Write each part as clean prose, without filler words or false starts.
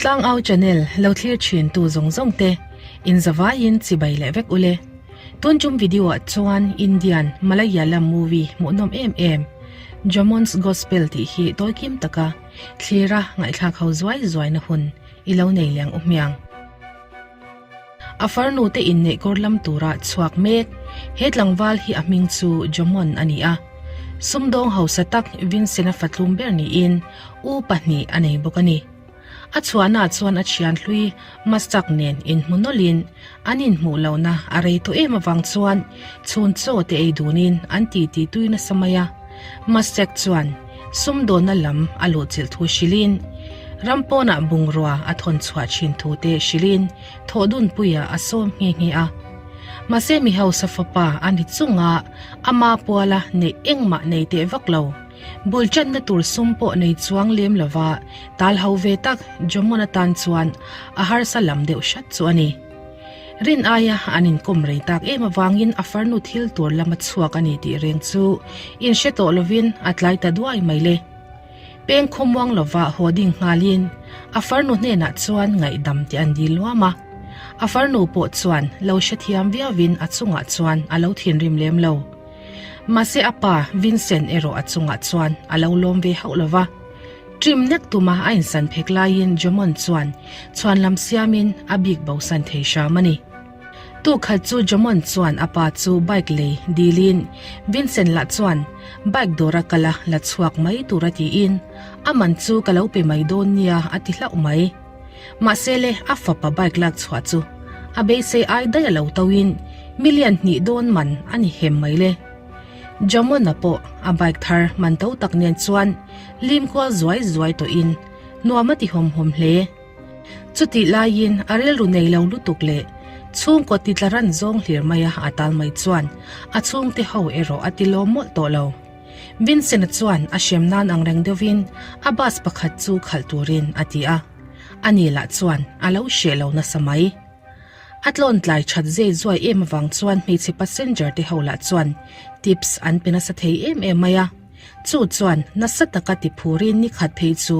Tlangau channel lo thlir thin tu zawng zawng te in zavaiin chibai leh vek ule. Tun tum video ah chuan Indian Malayalam movie hmuhnawm em em Jomon's Gospel tih hi tawi kim taka thlira ngaihthlak ho zuai zuai na hun i lo nei leng u hmiang. A farnu te inneih kawr lam tura chhuak mek. He tlangval hi a hming chu Jomon a ni a. Sumdawng hausa tak Vincent-a fatlum ber niin u pahnih a nei bawk a ni. A chhuahnaah chuan a thian hlui Masak nen inhmu nawlhin an inhmuh lohna a rei tawh em avang chuan chhun chaw te ei dunin an titi tui nasa mai a. Masak chuan sumdawnna lam a luhchilh thu hrilhin ram pawnah bungrua a thawn chhuah thin thu te hrilhin thawh dunpuiah a sawm nghe nghe a. Mahse mi hausa fapa a ni chunga ama puala neih engmah nei teh vak lo. Bul channa tur sum pawh nei chuang lem lova tal ho ve tak Jomon atan chuan a harsa lam deuh hrat chu a ni. Rin aia an inkawm rei tak em avangin a farnu thil tur lama chhuak a ni tih reng chu inhre tawh lovin a tlai ta duai mai le. Peng khawmuang lova haw ding nghalin a farnu hnenah chuan ngaihdam tih an dil luam a. A farnu pawh chuan lo hrethiam viauvin a chungah chuan a lo thinrim lem lo. Mahse a pa Vincent erawh a chungah chuan a lo lawm ve hauh lo va. Trim nek tuma a insan phek laiin Jomon chuan chhuan lam siamin a bik bosan thei hram a ni. Tukhat chu Jomon chuan a pa chu bike lei dilin Vincent lah chuan bike dawra kal a la chhuak mai tura tiin a man chu ka lo pe mai dawn nia a ti hlauh mai. Mahse le a fapa bike lak chhuah chu a beisei ai daih a lo toin million hnih dawn man a ni hem mai le. Jomon-a pawh a bike thar man to tak nen chuan lim kual zuai zuai tawhin nuam a ti hawm hawm hle. Chutih laiin a rilru nei lo lutuk leh chhungkaw titla ran zawng hlir maia a tal mai chuan a chhungte ho erawh a ti lawm mawlh tawh lo. Vincent-a chuan a hrem nan ang reng deuhin a bus pakhat chu khalh turin a ti a, ani lah chuan a lo hreh lo nasa mai. A tlawn tlai that zei zuai em avang chuan hmeichhe passenger te ho lah chuan tips an pe nasa thei em em mai a, chu chuan nasa taka ti phurin ni khat phei chu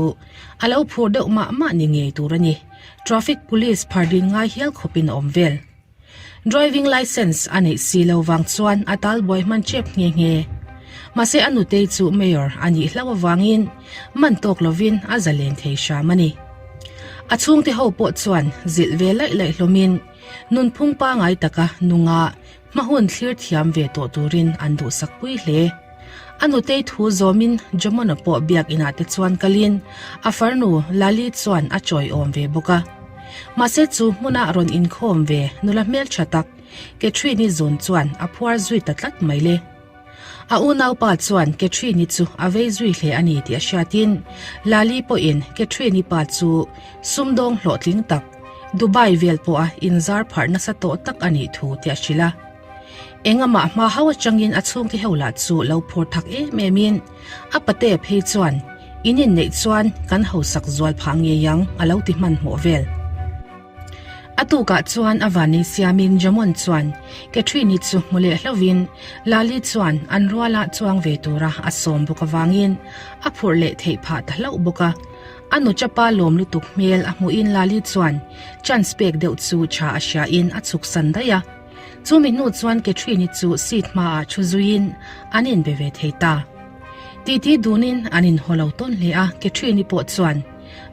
a lo phur deuh mah mah ni ngei tur a ni, traffic police phar din ngai hial khawpin a awm vel. Driving licence a neih si lo vang chuan a tal buai hman tep nghe nghe. Mahse a nutei chu mayor a nih hlauh avangin man tawk lovin a zalen thei hram a ni. A chhungte ho pawh chuan zilh ve laih laih hlawmin nunphung pangai taka nunga hma hun thlir thiam ve tawh turin an duhsak pui hle. A nutei thu zawmin Jomona pawh biak inah te chuan kalin a farnu Lali chuan a chawiawm ve bawk a. Mahse chu hmuna rawn inkhawm ve nula hmeltha tak Catherine-i zun chuan a phuar zui ta tlat mai le. A unaupa chuan Catherine-i chu a vei zui hle a ni tih a hriatin Lali pawhin Catherine-i pa chu sumdawng hlawhtling tak, Dubai vel pawha inzar pharh nasa tawh tak a nih thu tih a hrilh a. Engamah hma hau atangin a chhungte ho lah chu lo phur thak em emin a pate phei chuan in inneih chuan kan hausak zual phah ngei ang a lo ti hmanhmawh vel. A tukah chuan a vanei siamin Jamon chuan Catherine-i chu hmu leh hlauhin Lali chuan an ruala chuang ve tura a sawm bawk avangin a phurh leh theih phah ta hlauh bawk a. A nuchapa lawm lutuk hmel a hmuhin Lali chuan chance pek deuh chu tha a hriain a chhuksan daih a. Chumi hnu chuan Catherine-i chu seat hmaah thu zuiin an inbe ve thei ta. Titi dunin an inhaw lo tawn hle a, Catherine-i pawh chuan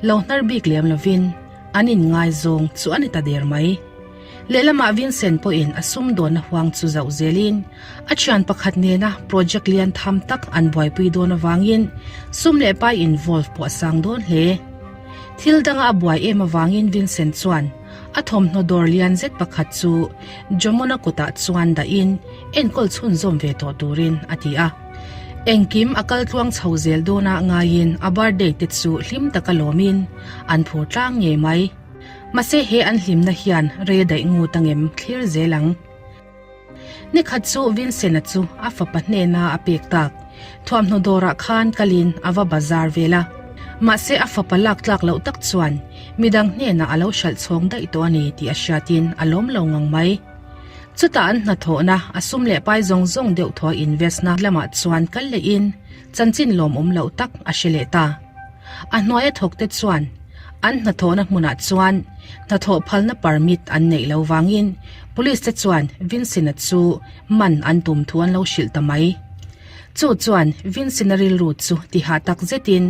lo hnar bik lem lovin an inngaizawng chu a ni ta der mai. Lehlamah Vincent pawhin a sumdawnna huang chu zauh zelin a thian pakhat nena project lian tham tak an buaipui dawn avangin sum leh pai involve pawh a sang dawn hle. Thil danga a buai em avangin Vincent chuan A thawmhnaw dawr lian zet pakhat chu Jomona kutah chuan dahin enkawl chhunzawm ve tawh turin a ti a. Engkim a kal tluang chho zel dawna ngaiin a birthday te chu hlim taka lawmin an phur tlang ngei mai. Mahse he an hlimna hian rei daih ngut angem thlir zel ang. Nikhat chu Vincent-a chu a fapa hnena a pek tak thuamhnaw dawrah khan kalin a va bazar vel a. Mahse a fapa lak tlak loh tak chuan midang hnenah a lo hralh chhawng daih tawh a ni tih a hriatin a lawm lo ngang mai. Chutah an hnathawhna a sum leh pai zawng zawng deuh thaw invest-na lamah chuan kal lehin chanchin lawmawm loh tak a hre leh ta. A hnuaia thawkte chuan. An hnathawhna hmunah chuan hnathawh phalna permit an neih lo vangin police te chuan Vincent-a chu man an tum thu an lo hrilh ta mai. Chu chuan Vincent-a rilru chu tihah tak zetin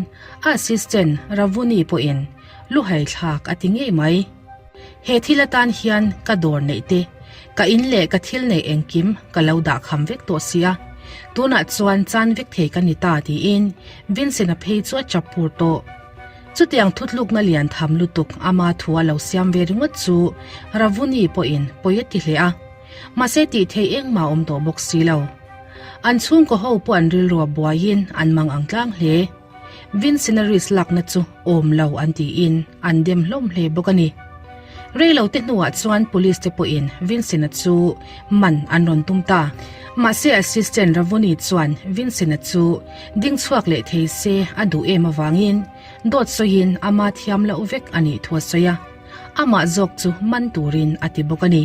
a assistant Ravuni pawhin luhai thlak a ti ngei mai. He thil atan hian ka dawr neih te, ka in leh ka thil neih engkim ka lo dah kham vek tawh sia, tunah chuan chan vek thei ka ni ta tiin Vincent-a phei chu a chap pur tawh. Chutiang thutlukna lian tham lutuk ama thu a lo siam ve ringawt chu Ravuni pawhin pawi a ti hle a, mahse tih theih engmah a awm tawh bawk si lo. An chhungkaw ho pawh an rilru a buaiin an mang ang tlang hle. Vincent-a risk lakna chu awm lo an tiin an dem hlawm hle bawk a ni. Reilo te hnuah chuan police te pawhin Vincent-a chu man an rawn tum ta. Mahse assistant Ravuni chuan Vincent-a chu ding chhuak leh thei se a duh em avangin dawt sawiin ama thiam loh vek a nih thu a sawi a, amah zawk chu man turin a ti bawk a ni.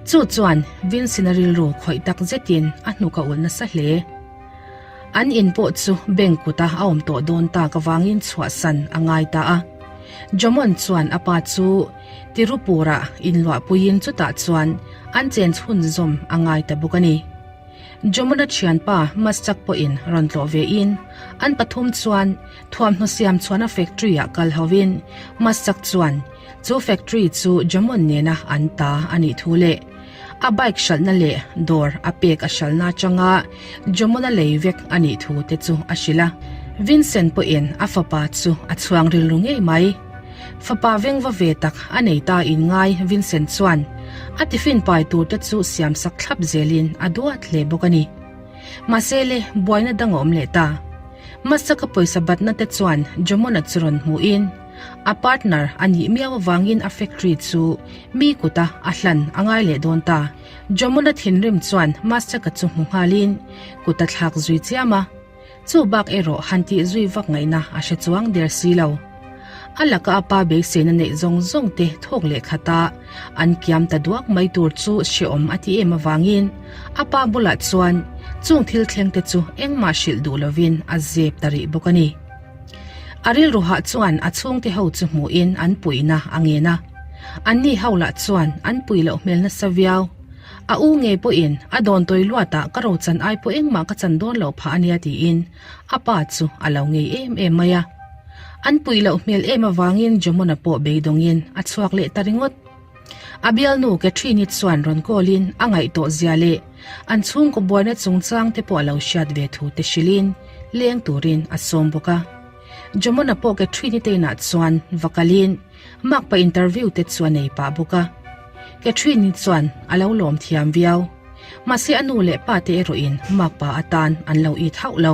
Chu chuan Vincent-a rilru khawih tak zetin a hnuk a ulh nasa hle. An in pawh chu bank kuta a awm tawh dawn tak avangin chhuahsan a ngai ta a. Jomon chuan a pa chu Tirupurah inluahpuiin chutah chuan an chen chhunzawm a ngai ta bawk a ni. Jomona thianpa Maschak pawhin rawn tlawh vein an pathum chuan thuamhnaw siam chhuahna factory-ah kal hovin Maschak chuan chu factory chu Jomon nena an ta a nih thu leh A bike hralhna leh dawr a pek a hralhna atanga Jomona lei vek a nih thu te chu a hrilh a. Vincent pawhin a fapa chu a chhuang rilru ngei mai. Fapa vengva ve tak a nei ta in ngai Vincent chuan a tiffin pai tur te chu siam sak thlap zelin a duat hle bawk a ni. Mahse le, buaina dang a awm leh ta. Masaka pawisa batna te chuan Jomona chu rawn hmuhin a partner a nih miau avangin a factory chu mi kuta a hlan a ngai leh dawn ta. Jomona thinrim chuan Masaka chu hmu nghalin kut a thlak zui chiam a, chu bak erawh han tih zui vak ngaihna a hre chuang der si lo. A laka a pa beiseina neih zawng zawng te thawk leh khata an kiam ta duak mai tur chu hrehawm a ti em avangin a pa bulah chuan chung thil thleng te chu engmah hrilh duh lovin a zep ta rih bawk a ni. A rilru hah chuan a chhungte ho chu hmuhin an puihna a ngen a, anni ho lah chuan an pui loh hmel nasa viau. A u ngei pawhin a dawn tawi luatah ka rochan ai pawh engmah ka chan dawn loh phah a nia tiin a pa chu a lo ngei em em mai a. An puih loh hmel em avangin Jomona pawh beidawngin a chhuak leh ta ringawt. A bialnu Catherine-i chuan rawn call-in a ngaih tawh zia leh an chhungkaw buaina chungchang te pawh a lo hriat ve thu te hrilhin leng turin a sawm bawk a. Jomona pawh Catherine-i te inah chuan va kalin makpa interview te chu a nei pah bawk a. Catherine-i chuan a lo lawm thiam viau. Mahse a nu leh pa te erawhin makpa atan an lo it hauh lo.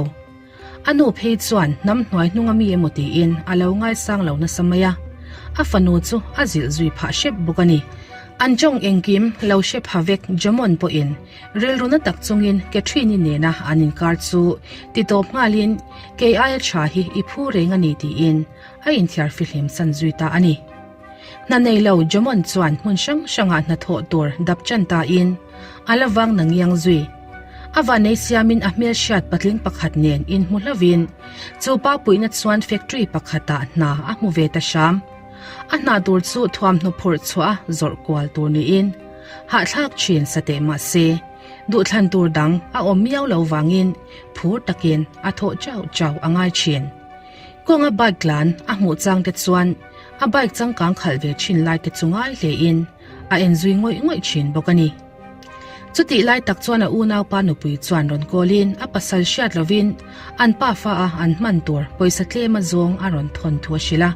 A nu phei chuan hnam hnuai hnung a mi emaw tiin a lo ngaisang lo nasa mai a, a fanu chu a zilh zui phah hrep bawk a ni. An tawng engkim lo hre pha vek Jomon pawhin rilru na tak chungin Catherine-i nena an inkar chu ti tawp nghalin kei aia tha hi i phu reng a ni tiin a inthiar fihlim san zui ta a ni. Hna nei lo Jomon chuan hmun hrang hrangah hnathawh tur dap chan tain a la vang na ngiang zui. A vanei siamin a hmelhriat patling pakhat nen inhmu hlauvin chu pa puihna chuan factory pakhatah hna a hmu ve ta hram. A hna tur chu thuamhnaw phurh chhuah a zawrh kual tur niin hahthlak thin sa teh mah se duhthlan tur dang a awm miau lo vangin phur takin a thawh chau chau a ngai thin. Kawnga bike tlan a hmuh chang te chuan a bike changkang khalh ve thin lai te chu ngai hlein a en zui ngawih ngawih thin bawk a ni. Chutih lai tak chuan a unaupa nupui chuan rawn call-in a pasal hriat lovin an pa fa a an hman tur pawisa tlem a zawng a rawn thawn thu a hrilh a,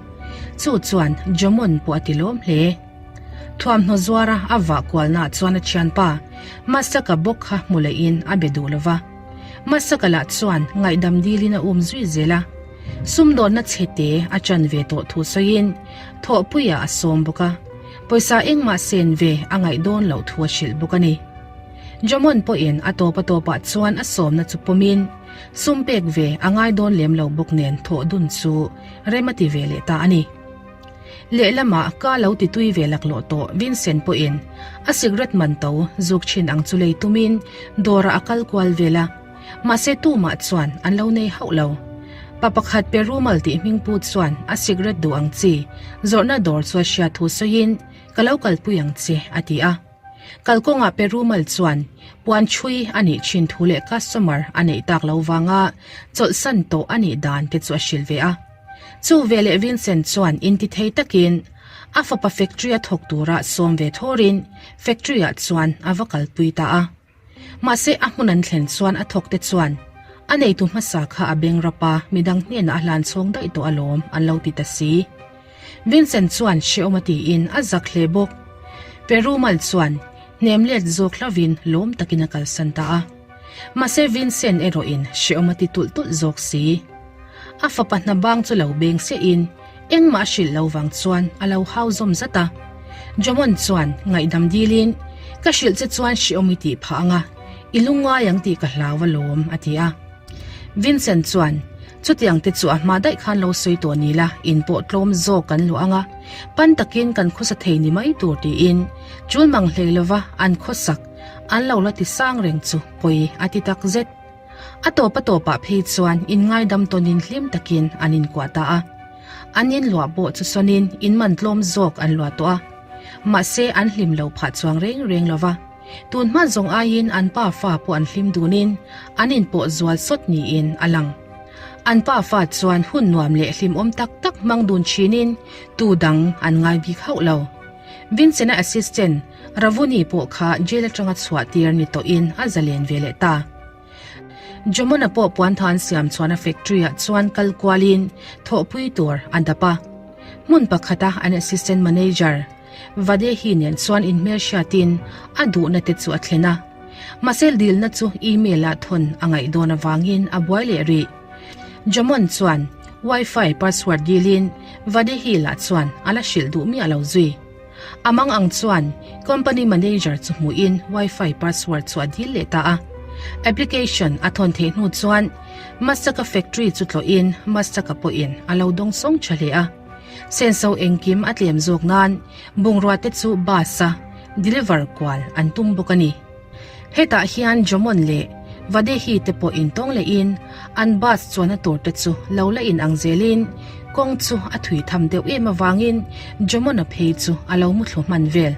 chu chuan Jomon pawh a ti lawm hle. Thuamhnaw zuara a vah kualnaah chuan a thianpa Masaka bawk kha hmu lehin a be duh lova. Masaka lah chuan ngaihdam dilin a um zui zel a, sumdawnna chhete a chan ve tawh thu sawiin thawhpuiah a sawm bawk a. Pawisa engmah sen ve a ngaih dawn loh thu a hrilh bawk a ni. Jomon pawhin a tawp a tawpah chuan a sawmna chu pawmin sum pek ve a ngai dawn lem lo bawk nen thawh dun chu rem a ti ve leh ta a ni. Lehlamah ka lo ti tui ve laklawh tawh Vincent pawhin a cigarette man to zuk thin ang chu lei tumin dawrah a kal kual vel a, mahse tumah chuan an lo nei hauh lo. Pa pakhat Perumal tih hming pu chuan a cigarette duh ang chi zawrhna dawr chu a hriat thu sawiin, Ka lo kalpui ang che, a ti a. Kalkawngah Perumal chuan puan chhui a nih thin thu leh customer a neih tak lo vanga chawlhsan tawh a nih dan te chu a hrilh ve a. Chu veleh Vincent chuan intithei takin a fapa factory a thawk tura sawm ve thawrin factory ah chuan a va kalpui ta a. Mahse a hmun an thlen chuan a thawk te chuan a neitu hmasa kha a beng rap a, midang hnenah a hlan chhawng daih tawh alawm an lo ti ta si. Vincent chuan hrehawm a tiin a zak hle bawk. Perumal chuan hnem let zawk hlavin lawm takin a kalsan ta a. Mahse Vincent erawhin hrehawm a ti tulh tulh zawk si. A fapa hna bang chu lo beng siahin engmah a hrilh lo vang chuan a lo hau zawm zat a. Jomon chuan ngaihdam dilin, Ka hrilh che chuan hrehawm i tih phah ang a, i lungngai ang tih ka hlau alawm, a ti a. Vincent chuan, Chutiang te chu a hma daih khan lo sawi tawh ni la, in pawh tlawm zawk kan luah ang a, pan takin kan khawsa thei ni mai tur tiin chul mang hlei lova an khawsak an lo la ti sang reng chu pawi a ti tak zet. A tawp a tawpah phei chuan inngaidam tawnin hlim takin an inkuah ta a. An inluah pawh chu sawnin inman tlawm zawk an luah tawh a. Mahse an hlim lo phah chuang reng reng lo va. Tun hma zawng aiin an pa fa pawh an hlim dunin an inpawh zual sawt niin a lang. An pa fa chuan hun nuam leh hlimawm tak tak hmang dun thinin tu dang an ngai bik hauh lo. Vincent-a assistant Ravuni pawh kha jail atanga chhuah tir ni tawhin a zalen ve leh ta. Jomona pawh puantha an siam chuan a factory-ah chuan kal kualin thawhpui tur a dap a. Hmun pakhata an assistant manager Vadehi nen chuan inhmelhriatin a duhna te chu a thlen a. Mahse dilna chu email-ah thawn a ngaih dawn avangin a buai leh rih. Jomon chuan Wi-Fi password dilin Vadehi lah chuan a la hrilh duh miah lo zui. A mang ang chuan company manager chu hmuhin Wi-Fi password chu a dil leh ta a. Application a thawn theih hnu chuan Masaka factory chu tlawhin Masaka pawhin a lo dawng sawng tha hle a. Senso engkim a tlem zawk nan bungrua te chu bus a deliver kual an tum bawk a ni. Hetah hian Jomon leh Vadehi te pawh intawng lehin an bus chuanna tur te chu lo la in ang zelin kawng chu a thui tham deuh em avangin Jomon-a phei chu a lo muthlu hman vel.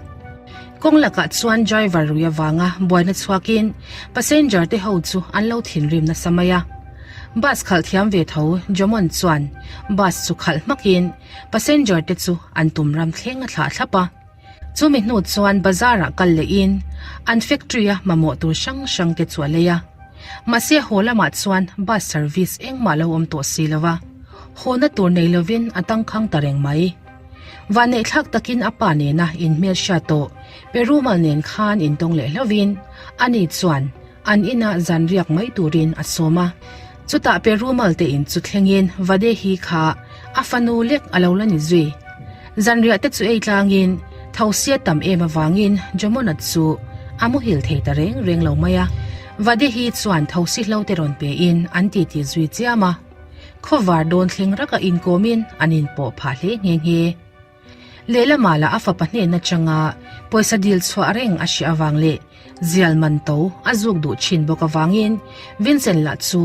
Kawng lakah chuan driver rui avanga buaina chhuakin passenger te ho chu an lo thinrim nasa mai a. Bus khalh thiam ve tho Jomon chuan bus chu khalh hmakin passenger te chu an tum ram thleng a thlah thlap a. Chumi hnu chuan bazar ah kal lehin an factory a mamawh tur hrang hrang te chu a lei a. Mahse haw lamah chuan bus service engmah lo awm tawh si lo a, hawna tur nei lovin a tangkhang ta reng mai. Vanneihthlak takin a pa nena inhmelhriat tawh Perumal nen khan intawng leh hlauhin ani chuan an inah zan riak mai turin a sawm a. Chutah Perumal te in chu thlengin Vadehi kha a fanu lek a lo la ni zui. Zanriah te chu ei tlangin thosia tam em avangin Jomona chu a muhil thei ta reng reng lo mai a. Vadehi chuan thosi hlo te rawn pein an titi zui chiam a. Khawvar dawn thleng raka inkawmin an inpawh phah hle nghe nghe. Lehlamah lah a fapa hnen atanga pawisa dil chhuah reng a hriah avang leh zial man to a zuk duh thin bawk avangin Vincent lah chu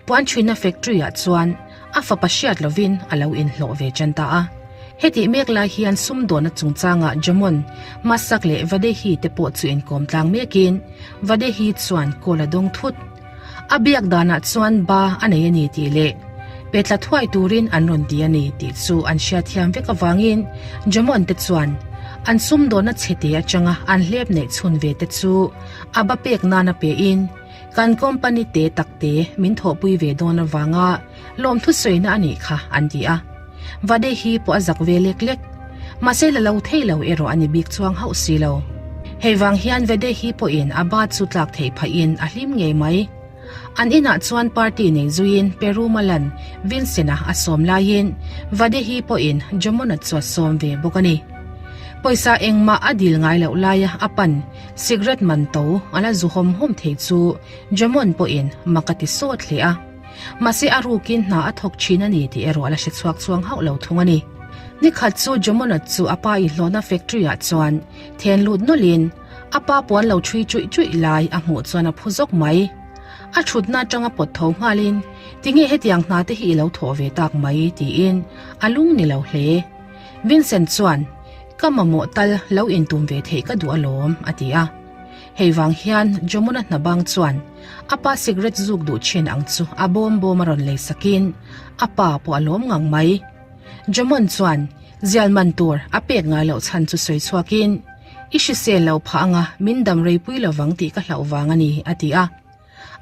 puanchhuina factory ah chuan a fapa hriat lovin a lo inhlawh ve tan ta a. Hetih mek lai hian sumdawnna chungchangah Jomon, Masak leh Vadehi te pawh chu inkawm tlang mekin Vadehi chuan call a dawng thut. A biak danah chuan ba a nei a ni tih leh petla thuai turin an rawn ti a ni tih chu an hriatthiam vek avangin Jomon te chuan an sumdawnna chhete atanga an hlep neih chhun ve te chu a ba pek nana pein kan company te takte min thawhpui ve dawn avanga lawmthu sawina a nih kha an ti a. Vade hi pawh a zak ve lek lek. Mahse la lo thei lo erawh a ni bik chuang hauh si lo. Hei vang hian Vade hi pawhin a ba chu tlak theih phahin a hlim ngei mai. An inah chuan party nei zuiin Perumalan Vincent-a a sawm laiin Vade hi pawhin Jomona chu a sawm ve bawk a ni. Pawisa engmah a dil ngai loh laia a pan cigarette man to a la zu hawm hawm thei chu Jomon pawhin mak a ti sawt hle a. Mahse a rukin hna a thawk thin a ni tih erawh a la hre chhuak chuang hauh lo thung a ni. Nikhat chu Jomona chu a pa inhlawhna factory ah chuan then lut nawlhin a pa puan lo thui chuih chuih lai a hmuh chuan a phu zawk mai. A thutna atanga pawt tho nghalin, Tinge hetiang hna te hi i lo thawh ve tak mai? tiin a lung ni lo hle. Vincent chuan, Ka mamawh tal lo intum ve theih ka duh alawm, a ti a. Hei vang hian Jomona hna bang chuan a pa cigarette zuk duh thin ang chu a bawm bawm a rawn lei sakin a pa pawh a lawm ngang mai. Jomon chuan zial man tur a pek ngai loh chhan chu sawi chhuakin, I hrisel lo phah anga min dam rei pui lovang tih ka hlauh vang a ni, a ti a.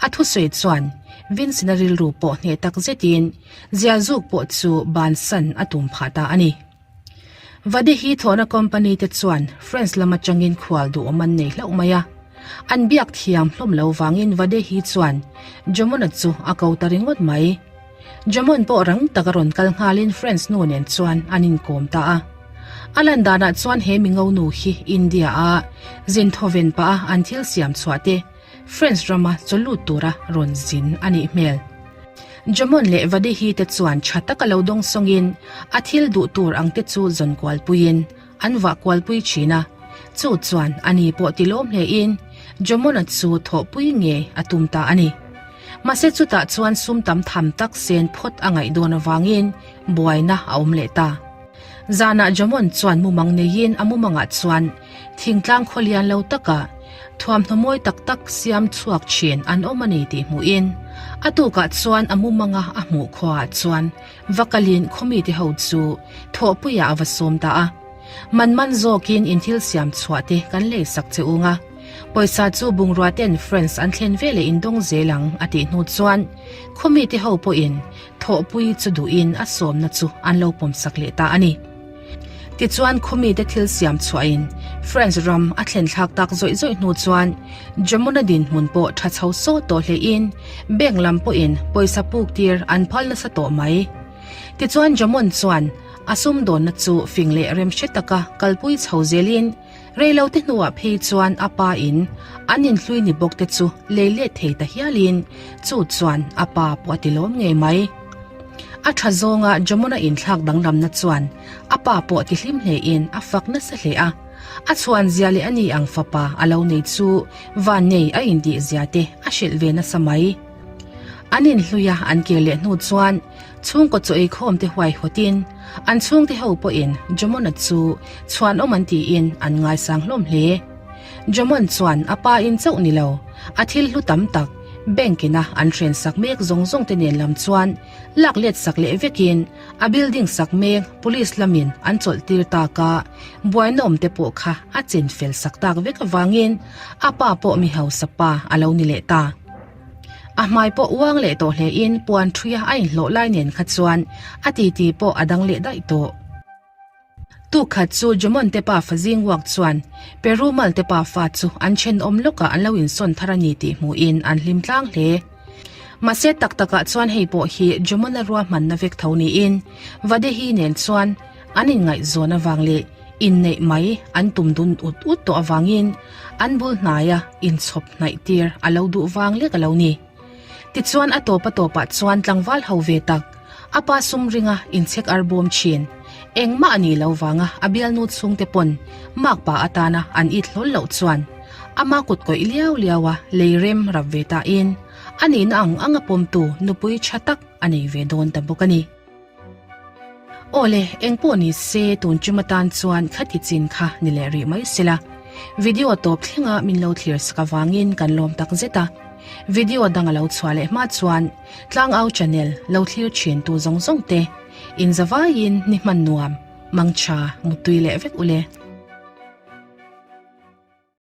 A thusawi chuan Vincent-a rilru pawh hneh tak zetin zial zuk pawh chu bansan a tum phah ta a ni. Vadihi thawhna company te chuan France lam atangin khual duhawm an nei hlauh mai a. An biak thiam hlawm lo vangin Vadihi chuan Jomona chu a ko ta ringawt mai. Jomon pawh rang taka rawn kal nghalin France nu nen chuan an inkawm ta a. A lan danah chuan he mingo nu hi India a zin thawven pah a an thil siam chhuah te France rama chawlut tura rawn zin a nih hmel. Jomon leh Vadihi te chuan tha taka lo dawng sawngin a thil duh tur ang te chu zawn kualpuiin an vah kualpui thin a. Chu chuan ani pawh tilawm hlein Jomona chu thawhpui ngei a tum ta a ni. Mahse chutah chuan sum tam tham tak sen phawt a ngaih dawn avangin buaina a awm leh ta. Zanah Jomon chuan mumang neiin a mumangah chuan Thingtlang khawlian lo takah thuamhnaw mawi tak tak siam chhuak thin an awm a ni tih hmuhin a tukah chuan a mumanga a hmuh khuaah chuan va kalin khawmite ho chu thawhpuiah a va sawm ta a. Man man zawkin in thil siam chhuah te kan lei sak che ung a, pawisa chu bungrua ten France an thlen veleh in dawng zel ang a tih hnu chuan khawmite ho pawhin thawhpui chu duhin a sawmna chu an lo pawmsak leh ta a ni. Tichuan khawmite thil siam chhuahin France ram a thlen thlak tak zawih zawih hnu chuan Jamuna dinhmun pawh tha chho sawt tawh hlein bank lam pawhin pawisa puk tir an phal nasa tawh mai. Tichuan Jamon chuan a sumdawnna chu fing leh remhre taka kalpui chho zelin reilote hnuah phei chuan a pa in an inhlui ni bawk te chu lei let thei ta hialin chu chuan a pa pawh a ti lawm ngei mai. A tha zawnga Jamuna inthlak danglamna chuan a pa pawh ti hlim hlein a fak nasa hle a. A chhuan zia leh a ni ang fapa a lo nei chu van nei a intih zia te a hrilh ve nasa mai. An inhlui a an kir leh hnu chuan chhungkaw chaw eikhawm te huaihawtin an chhungte ho pawhin Jamuna chu chhuanawm an tiin an ngaisang hlawm hle. Jomon chuan a pa in chauh ni lo, a thil hlu tam tak bank ina an hren sak mek zawng zawng te nen lam chuan lak let sak leh vekin a building sak mek police lamin an chawlh tir tak a, buaina awm te pawh kha a chin fel sak tak vek avangin a pa pawh mi hausa pa a lo ni leh ta. A hmai pawh uang leh tawh hlein puan thuia a inhlawh lai nen kha chuan a titi pawh a dang leh daih tawh. Tuk khat chu Jomon te pafa zing uak chuan Perumal te pafa chu an thenawm lawkah an lo insawn thar a ni tih hmuhin an hlim tlang hle. Mahse tak takah chuan hei pawh hi Jomona ruahmanna vek tho niin Vadehi nen chuan an inngaihzawn avang leh inneih mai an tum dun ut ut tawh avangin an bul hnaia inchhawp hnaih tir a lo duh vang lek a lo ni. Tichuan a tawp a tawpah chuan tlangval ho ve tak, a pa sum ringa inchhek ar bawm thin. Engmah a nih lo vanga a bialnu chhungte pawn makpa atana an it hlawl loh chuan ama kut kawih liau liau a lei rem rap ve tain a nihna ang anga pawmtu nupui tha tak a nei ve dawn ta bawk a ni. Awle, engpawh ni se tun tum atan chuan khati chin kha ni leh rih mai sela. Video tawp thlenga min lo thlir sak avangin kan lawm tak zet a. Video dang a lo chhuah leh hma chuan Tlangau channel lo thlir thin tu zawng zawng te in zavaiin ni hman nuam, mangtha, muttui leh vek ule.